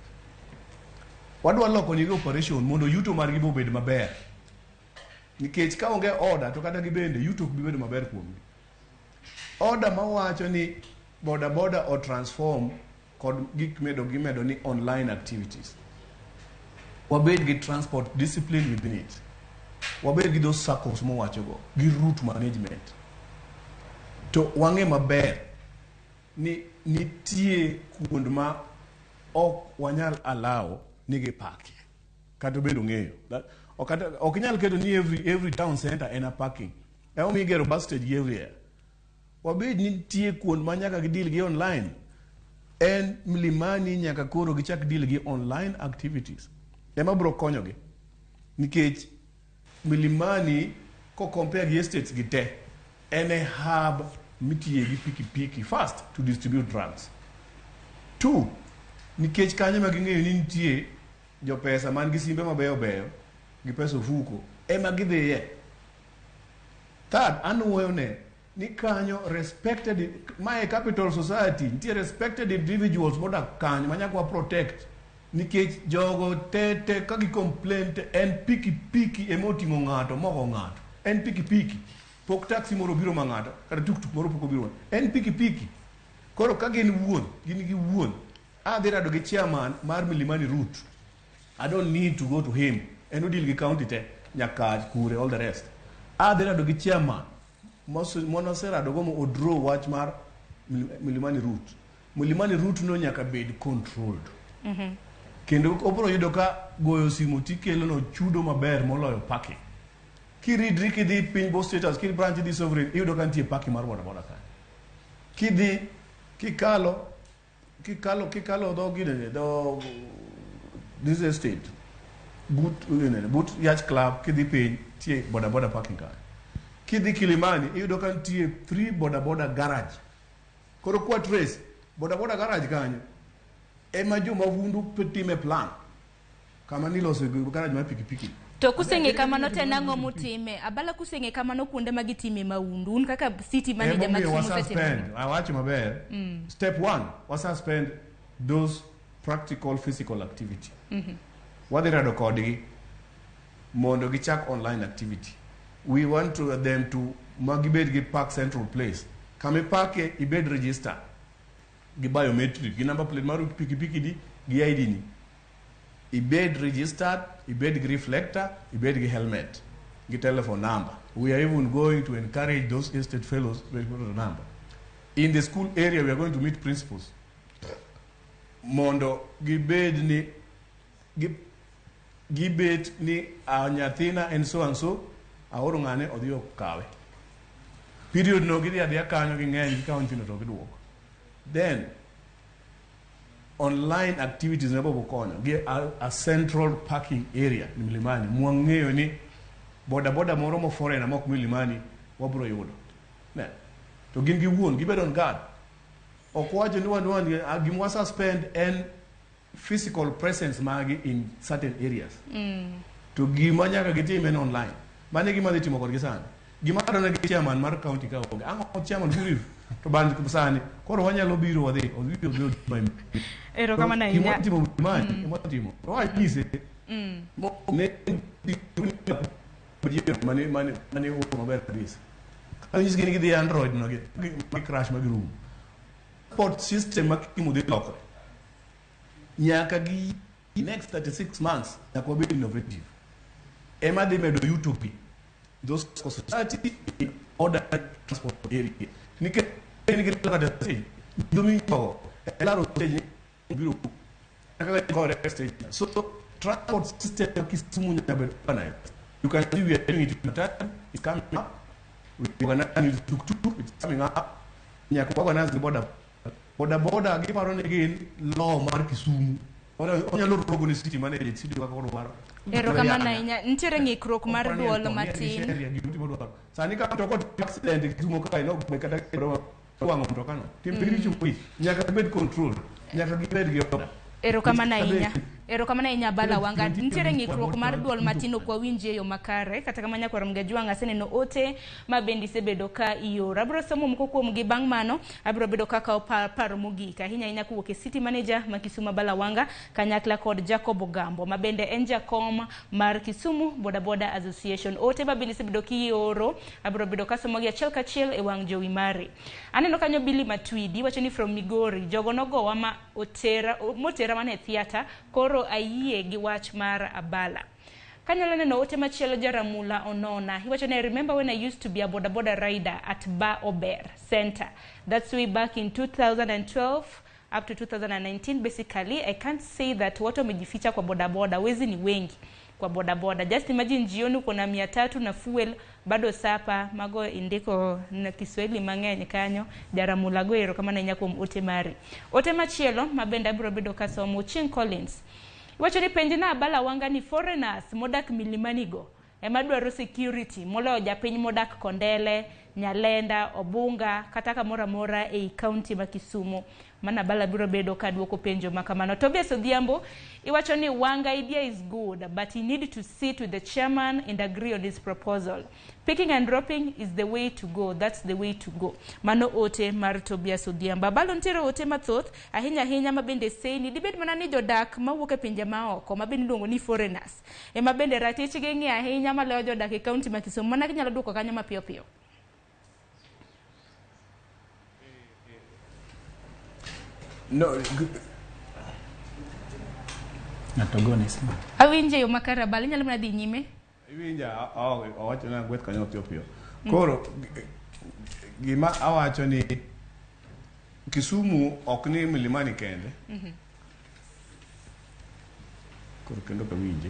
S6: Wadwa loko ni operation mondo yuto margi bo bed maber. Nikech ka onge order to kata gibende yuto ok bi bedo maber kuomgi. Order mawacho ni boda boda o transform kod gik medo ni online activities. Wabed gi transport discipline within it. Wabed gi those circles mowacho go gi route management. To wang'e maber ni nitie kuond ma ok wanyal allow ni gipakie. Kata obedo ng'eyo. Ok inyal keto ni every town center en a parking. Emomiyo igero bus stage gi everywhere. Wabed nitie kuond ma nyaka gideal gi online. En Mlimani nyaka koro gichak deal gi online activities. Ema biro konyogi. Nikech Mlimani ko compare gi estates gi te, en e hub mitiye gi pikipiki first to distribute drugs. 2, nikech kanyo ma ging'eyo ni nitie jopesa man gi simbe mabeyo beyo gi pesa ofuko ema gidhiye. Third, anuoyo ne ni kanyo respected, mae capital society nitie respected individuals modak kanyo ma nyaka wa protect. Nikech jogo te te ka gi complain te en pikipiki ema oting'o ng'ato mogo ng'ato. En pikipiki. Pok taxi moro obiro ma ng'ato kata tuktuk moro pok obiro. En pikipiki. Koro ka gin wuon, gin gi wuon. Adhi rado gi chairman mar Milimani route. I don't need to go to him. En odeal gi county te, nyaka kure, all the rest. Adhi rado gi chairman monoserado go mo odraw wach mar Milimani route. Milimani route no nyaka bed controlled. Kendo obiro yudo ka goyo simu tikelo no chudo maber moloyo parking. Kiridri kidhi piny Bo Status, kidhi branch idhi Sovereign, iyudo ka nitie parking mar boda boda kanyo. Kidhi kikalo dho ginene, dho this estate, but ginene, but Yacht Club, kidhi piny, nitie boda boda parking kanyo. Kidhi Kilimani, iyudo ka nitie 3 boda boda garage. Koro kwa trace, boda boda garage kanyo, ema jomahundu time plan. Kama niloso garage mar pikipiki.
S1: To kuseng'e kamano to en ang'o mutime? Abala kuseng'e kamano kuonde ma gitime mahundu. Un kaka city manager ma
S6: Emomiyo
S1: Kisumu usetimo.
S6: Wasuspend, awacho maber. Step one, wasuspend those practical physical activity. Wadhi rado kodgi mondo gichak online activity. We want to them to ma gibed gi park central place. Kama ipake ibed register gi biometric, gi number plate mar pikipiki di gi ID ni. Ibed registered, ibed gi reflector, ibed gi helmet, gi telephone number. We are even going to encourage those estate fellows with number. In the school area, we are going to meet principals. Mondo gibed ni gibet ni a nyathina en so and so, aoro ng'ane odhi okawe. Period no gidhi adhiya kanyo ging'eny gikawo nyithindo to giduoko. Then online activities ne bobo konyo gi a central parking area ni Milimani mwang'eyo ni boda boda moro mo foreigner mok Milimani wabro yudo. Ne. To gin gi wuon gibedo on guard. Ok wacho ni wan gima suspend en physical presence magi in certain areas. To gima nyaka gitim en online. Mano e gima dhi timo kodgi sani. Gima adone gi chairman mar county ka onge. Ang'o chairman Kuriv to ban sani koro wanyalo biro wadhi odhi odhi.
S1: Erokamano ahinya.
S6: Gima timo Milimani, gima timo. To wanyise. Ne mane wuok maber kabisa. Ka nyisgi ni gidhi Android no gi crash ma girum. Port system ma Kisumu dhi lokore. Nyaka gi next 36 months nyaka wabed innovative. Ema dhi medo yuto gi those society in order transport area. Nikech en gi kata stage, jomigo e laro stage biro kaka kore stage. So transport system Kisumu nyaka bed organized. You can see we are doing it in time, it's coming up. We organize tuk-tuk, it's coming up. Nyaka organize the border. Boda boda giparo ni gin law mar Kisumu. Onyalo rogo ni city manager, city kaka odwaro.
S1: Erokamano ahinya. Nitiere ng'ikruok mar duol matin.
S6: Sani ka mtoka otimo accident Kisumu kae no kata wang'o mtoka no. Timbe richo nyaka gibed control, nyaka gibed gi order.
S1: Erokamano ahinya. Erokamano ahinya Abala Wanga. Nitiere ng'ikruok mar duol matin ok wawinji e yo makare. Kata kamano nyakwar Mgajwang' aseneno ote ma bende isebedo ka ioro. Abiro somo moko kuomgi bang' mano abiro bedo ka akawo paro mogik. Ahinya ahinya kowuok e City Manager ma Kisumu Abala Wanga kanyakla kod Jacob Ogambo ma bende en jakom mar Kisumu Boda Boda Association. Ote ma bende isebedo kioro abiro bedo kasomogi achiel kachiel e wang' jowi mari. Aneno kanyo Billy Matwidi wacho ni from Migori jogo nogowa ma otera motera mana e theatre koro ayie gi wach mar Abala. Kanyalo neno ote machielo Jaramula Onona. Iwacho ni I remember when I used to be a boda boda rider at Bar Ober Center. That's way back in 2012 up to 2019. Basically, I can't say that watu wamejificha kwa boda boda. Wezi ni wengi kwa boda boda. Just imagine jioni uko na 300 na fuel bado sapa mago indiko na Kiswahili mang'eny kanyo. Jaramula go erokamano ahinya kuom ote mari. Ote machielo mabende abiro bedo kasomo Chieng Collins. Iwacho ni penj na Abala Wanga ni foreigners modak Milimani go ema dwaro security moloyo japiny modak Kondele, Nyalenda, Obunga kata kamoro amora ei county ma Kisumu. Mana Abala biro bedo ka duoko penjo ma kamano. Tobias Odhiambo iwacho ni Wanga idea is good, but he need to sit with the chairman and agree on his proposal. Picking and dropping is the way to go. That's the way to go. Mano ote mar Tobias Odhiambo. Abalo nitiere ote mathoth ahinya ahinya ma bende seni dibed mana ni jodak mawuok e pinje maoko ma bende iluongo ni foreigners ema bende ratichgi ng'i ahinya maloyo jodak e kaunti ma Kisumu. Mana kinyalo duoko kanyo mapiyo piyo.
S6: No,
S7: Ng'ato gone simu.
S1: Awinjo e yo makare Abalo, inyalo mana dhi nyime.
S6: Iwinja, owacho na gweth kanyo piyo piyo. Koro gima awacho ni Kisumu ok ni Milimani kende. Koro kendo kawinje.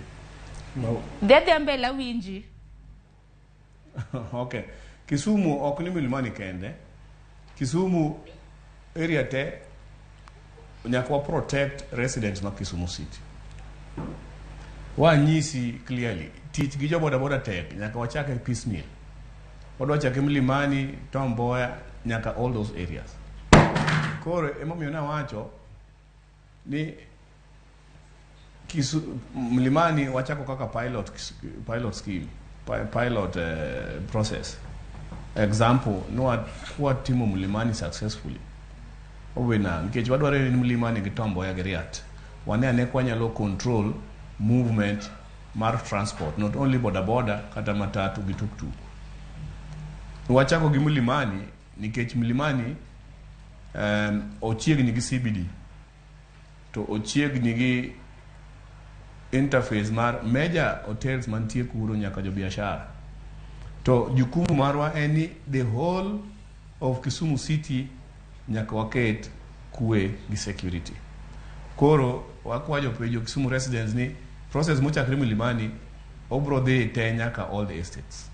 S1: Dhi adhiya mbele awinji.
S6: Okay. Kisumu ok ni Milimani kende. Kisumu area te nyaka wa protect residents ma Kisumu City. Wanyisi clearly, tich gi jo boda boda tek, nyaka wachake piecemeal. Wadwa chake Mlimani, Tom Mboya, nyaka all those areas. Koro emomiyo nawacho ni Mlimani wachako kaka pilot scheme, pilot process. Example, kwatimo Mlimani successfully. Obena, nikech wadwaro ni Mlimani gi Tom Mboya gi Riat. Wane ane kwanyalo control movement mar transport, not only boda boda, kata matatu gi tuktuk. Wachako gi Mlimani nikech Mlimani ochiegni gi CBD to ochiegni gi interface mar major hotels mantie kuro nyaka jo biashara. To jukumu marwa en ni the whole of Kisumu City nyaka waket kwe gi security. Koro wakwayo jo Kisumu residents ni process mochakre Milimani obro dhi te nyaka all the estates.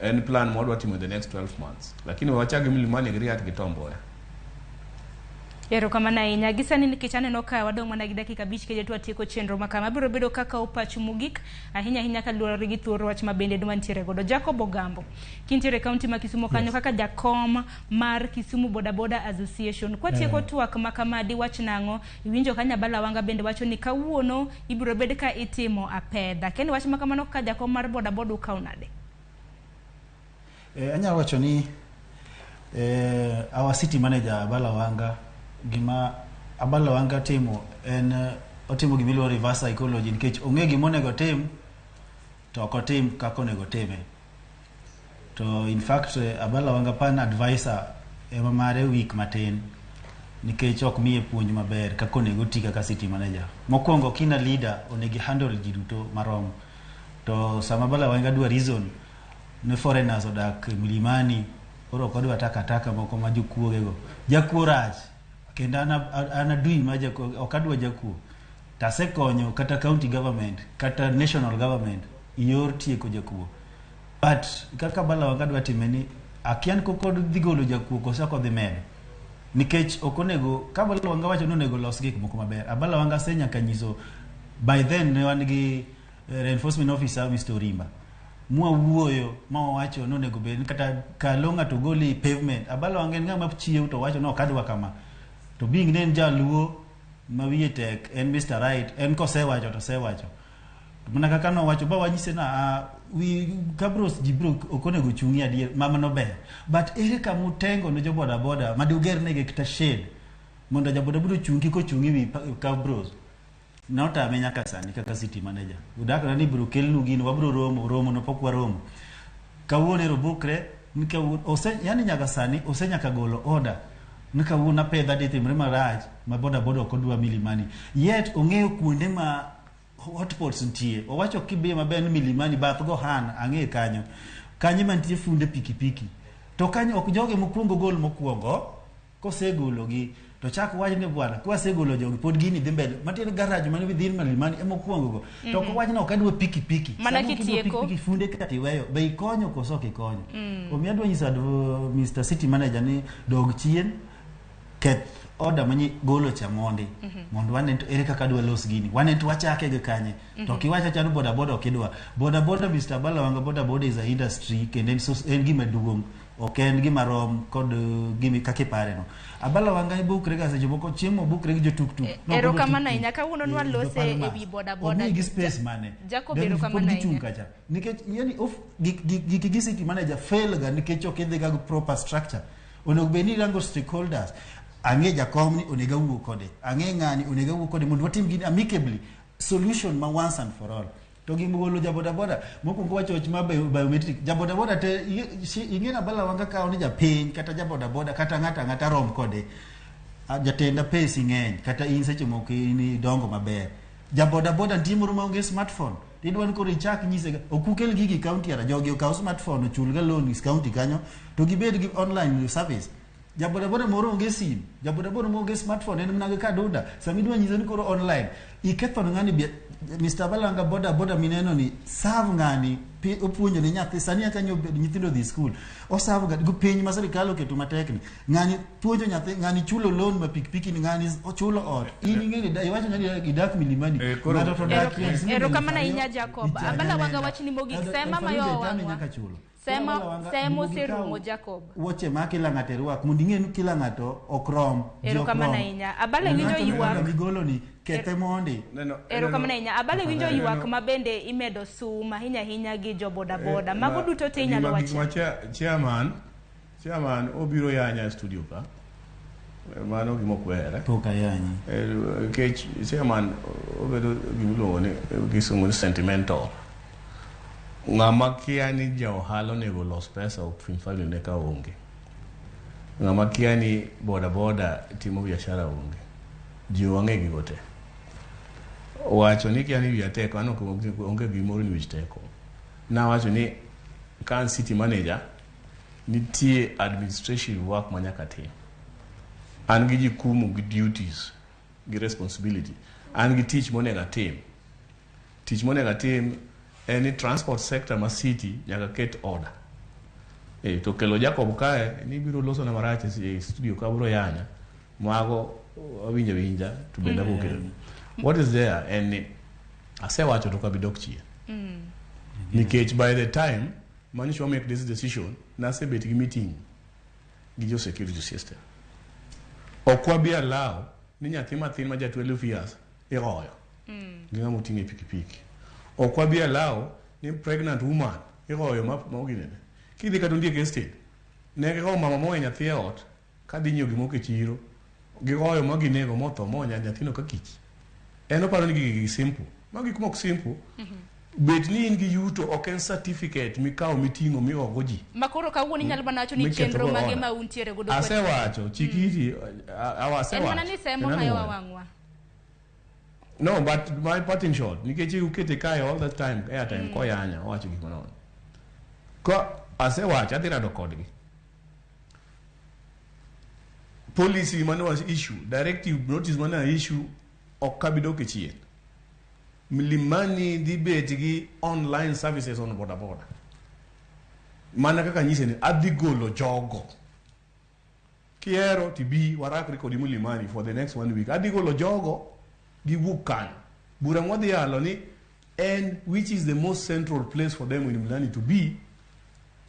S6: En plan mwadwa timo in the next 12 months. Lakini wachak gi Milimani gi Riat gi Tom Mboya.
S1: Erokamano ahinya. Gi sani nikech aneno ka wadong' mana gi dakika 5 kende to watieko chenro ma kama. Abiro bedo kaka pachu mogik ahinya ahinya kaluwore gi thuor wach ma bende wantiere godo. Jacob Ogambo, kintiere e kaunti ma Kisumu kanyo kaka jakom mar Kisumu Boda Boda Association. Kwatieko twak ma kama diwach nang'o? Iwinjo ka Nyabala Wanga bende wacho ni kawuono ibiro bed ka itimo apedha. Kendo wach ma kamano kaka jakom mar boda boda ukawo nade?
S7: Anyalo wacho ni our city manager Abala Wanga, gima Abala Wanga timo en otimo gima iluongo reverse psychology nikech ong'e gima onego otim to ok otim kaka onego otime. To in fact Abala Wanga pan advisor ema mare weak matin nikech ok miye puonj maber kaka onego oti kaka city manager. Mokwongo kina leader onego handle ji duto marom. To sama Abala Wanga dwa reason ne foreigners odak Milimani koro ok odwa takataka moko ma jokuoge go. Jakuo rach kendo an adui ma jakuo ok adwa jakuo. Tasekonyo kata county government kata national government yor tieko jakuo. But kaka Abala Wanga dwa time ni akia ni koko dhi golo jakuo koso ok odhi medo. Nikech ok onego ka Abala Wanga wacho ni onego los gik moko maber. Abala Wanga se nyaka nyiso by then ne wan gi reinforcement officer Mr. Orimba. Mwa wuoyo ma wawacho ni onego bed ni kata kalo ng'ato goli pavement. Abala Wanga en ng'ama chiew to wacho ni ok adwa kama. To being ne en jaluo ma wiye tek en Mr. Right en kosewacho to osewacho. Mana kaka nowacho ba wanyise na wi kabros ji bro ok onego chung'i adier mama nober. But ere kama utengo ne jo boda boda ma duger negi kata shed mondo ja boda boda ochung' kik ochung' ewi kabros. Notame nyaka sani kaka city manager. Udak na ni bro kelnu gino wabro romo romo no pok waromo. Kawuono ero bukre ni kawuono ose yani nyaka sani ose nyaka golo order ni kawuono apedha dhi timre marach ma boda boda ok odwa Milimani. Yet ong'eyo kuonde ma hotspots nitie. Owacho kibiye maber ni Milimani bath Gohan ang'e kanyo. Kanyo mantie funde pikipiki. To kanyo ok joge mokwongo gol mokwongo kosegologi to chak wach ni bwana kwasegolo jogi pod gini dhi mbele matiende garage mane within Milimani ema okwongo go to ok owach ni ok adwa pikipiki
S1: Mana
S7: Sama ok idwa
S1: kitieko.
S7: pikipiki funde kata iweyo be ikonyo koso ok ikonyo omiyo adwa nyiso Mr. City Manager ni dog chien keth order manyi golo cha mondi mondo wane to ere kaka dwa los gini wane to wachake gi kanye to kiwacho acha ni boda boda ok idwa boda boda Mr. Abala Wanga boda boda is a industry kendo en gima duong' Ok en gima rom kod gimi kaka ipare no. Abala Wanga ibukre ga seche moko chieng' obukre gi jotuktuk.
S1: Erokamano ahinya. Kawuono nwalose e wi boda boda.
S7: Omigi space mane?
S1: Jacob,
S7: Then
S1: erokamano
S7: pod gichung'
S1: ahinya.
S7: kacha. Nikech yani of gik gi city manager fail ga nikech ok idhi ga gi proper structure. Onego bed ni irango stakeholders. Ang'e jakom ni onego awuo kode. Ang'e ng'ani onego awuo kode mondo watim gini amicably. Solution ma once and for all. To gimogolo jaboda boda mokwongo wacho wach mar biometric jaboda boda te ing'e na Abala Wanga kawo ni japiny kata jaboda boda kata ng'ato ang'ata rom kode. Jatenda pesi ng'eny kata in seche moko in idongo maber. Jaboda boda nitie moro maonge smartphone. Tidwa ni koro ichak nyise ga ok ukel gigi county ara jogi okaw smartphone ochul ga loan is county kanyo to gibed gi online service. Jaboda boda moro onge sim, jaboda boda moro onge smartphone en mana gi kaduda. Sama idwa nyise ni koro online iketho ne ng'ani Mr. Balanga boda boda mineno ni serve ng'ani opuonjo ne nyathi sani aka nyo nyithindo dhi school oserve ga go piny ma sirikal oketo matek ni ng'ani puonjo nyathi ng'ani chulo loan ma pikipiki ni ng'ani ochulo ot in ing'e ni iwacho ng'ani idak Milimani ng'ato to dak
S1: Erokamano ahinya Jacob. Abala Wanga wachni mogik sema mayo wang'wa.
S7: Chulo.
S1: Sema semo oserumo Jacob.
S7: Wuoche ma kila ng'ato irwak mondo ing'e ni kila ng'ato ok rom.
S1: Erokamano ahinya. Abala winjo ywak.
S7: Migolo ni kethe mondi.
S1: Erokamano ahinya. Abala winjo ywak ma bende imedo sum ahinya ahinya gi jo boda boda. Mago duto te inyalo wacho.
S6: Chairman obiro yanya e studio ka. Mano gima ok ber.
S7: Pok ayanyi.
S6: Nikech chairman obedo gimiluongo ni gisungu ni sentimental. Ng'ama kia ni ja ohala onego los pesa ok family ne ka onge. Ng'ama kia ni boda boda timo biashara onge. Ji wang'e gigo te. Wacho ni kia ni wiya teko, an ok onge gimoro ni wich teko. Nawacho ni ka an city manager, nitie administration work ma nyaka tim. An gi jukumu gi duties gi responsibility. An gi tich monego atim. Tich monego atim en ni transport sector ma city nyaka ket order. To kelo Jacob kae ni biro loso na marach e studio ka biro yanya. Mago awinjo winja to bende abiro kelo. What is there en ni asewacho to ok abi dok chien. Nikech by the time manyiso make this decision nasebet gi meeting gi jo security system. Ok wabi allow ni nyathi mathin ma ja 12 years igoyo gi ng'ama oting'o e pikipiki. Ok wabi allow ni pregnant woman igoyo ma oginene. Kidhi kata Ondiek Estate, ne gigoyo mama mowe nyathi e ot kadhi nyiewo gimoko e chiro, gigoyo ma ginego motho monya nyathino ka kich. En oparo ni gigi simple. Ma gik mok simple. Bet ni in gi yuto ok en certificate mikawo miting'o migogo ji.
S1: Makoro kawuono inyalo mana wacho ni chenro mage ma untiere godo.
S6: Asewacho, chik iti, asewacho.
S1: En mana ni semo mayowa wang'wa.
S6: No, but my parting shot, nikech ukete kae all the time, airtime koyanya, owacho gik manono. Ko asewacho, adhi rado kodgi. Policy mane was issue, directive notice mane issue, ok abi dok e chien. Milimani dhi bet gi online services on boda boda. Mana kaka nyise ni adhi golo jogo. Kiero tibi warakre kodi Milimani for the next 1 week. Adhi golo jogo giwuok kanyo. Bura mwadhi yalo ni en which is the most central place for them in Milimani to be,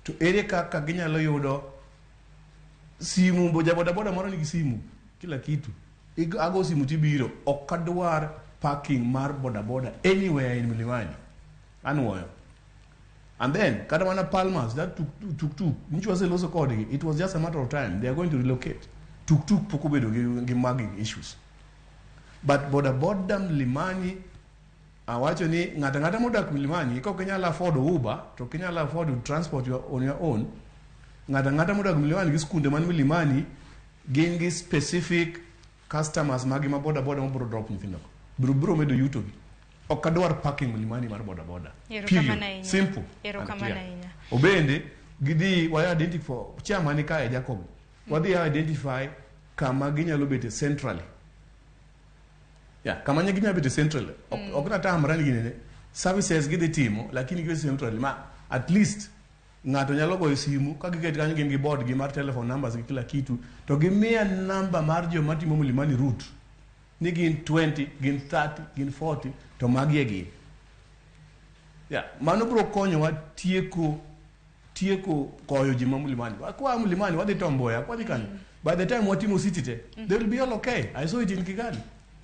S6: to ere kaka ginyalo yudo simu, boja boda boda moro nigi simu, kila kitu. Ago simu tibiro, ok adwar parking mar boda boda anywhere in Milimani. Anwoyo. And then, kata mana Palmas, that tuk tuk, nyicho waseloso kodgi, it was just a matter of time. They are going to relocate. Tuk tuk pok obedo gi mugging issues. But boda boda Milimani, awacho ni ng'ato ang'ata modak Milimani, ka ok inyal afford Uber, to ok inyal afford to transport on your own, ng'ato ang'ata modak Milimani gi skunde man Milimani, gin gi specific customers magi ma boda boda mabiro drop nyithindo. Biro medo yuto gi. Ok adwar parking Milimani mar boda boda. Period. Simple. Obende, gidhi wa identify, chairman kae Jacob, wadhi identify kama ginyalo bete centrally. Yeah, kama ginyalo bete centrally. Ok natamra ni ginene. Services gidhi timo, lakini gibet centrally. Ma at least ng'ato nyalo goyo simu ka giket kanyo gin gi board gi mar telephone numbers gi kila kitu, to gimiya namba mar joma timo Milimani route ni gin 20, gin 30, gin 40, to magi e gin. Yeah, mano biro konyowa tieko tieko koyo ji ma Mlimani. Kwa Mlimani wadhi Tom Mboya, wadhi kanyo. By the time watimo city te, they will be all okay. I saw it in Kigali.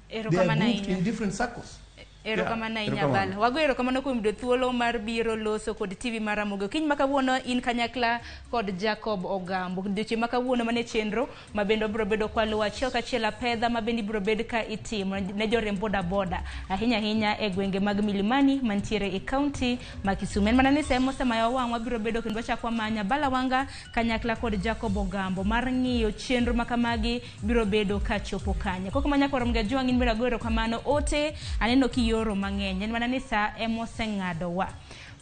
S6: They are
S1: Erokamano
S6: grouped
S1: ahinya.
S6: in different circles.
S1: Erokamano ahinya
S6: erokamano.
S1: Abala. Wago erokamano kuom yudo thuolo mar biro loso kod TV mar Ramogi. Okinyi ma kawuono in kanyakla kod Jacob Ogambo. Odiochieng' ma kawuono mane chenro ma bende wabiro bedo kwaluwo achiel kachiel apedha ma bende ibiro bed ka itimo ne joriemb bodaboda ahinya ahinya e gwenge mag Milimani mantiere e kaunti ma Kisumu. En mana ni sa mosemayo wang' wabiro bedo kendo wachako wamanya Abala Wanga kanyakla kod Jacob Ogambo mar ng'iyo chenro ma kamagi biro bedo ka chopo kanye. Koko ma nyakwarom ga jwang' in bende ago erokamano ote aneno kiyoro mang'eny. En mana ni sa emoseng'adowa.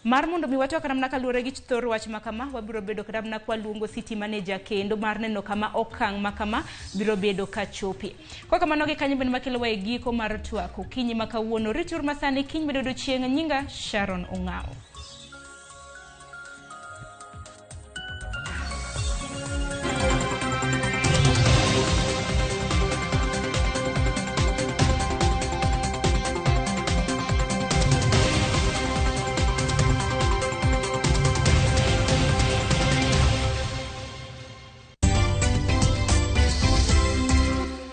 S1: Mar mondo mi watwak kata mana kaluwore gi thor wach ma kama, wabiro bedo kata mana kwaluongo city manager kendo mar neno kama okang' ma kama biro bedo ka chope. Kwa kamano gi kanyo bende makelowa e giko mar twak okinyi ma kawuono. Rituru masani kiny bedo odiochieng' nyinga Sharon Ong'awo.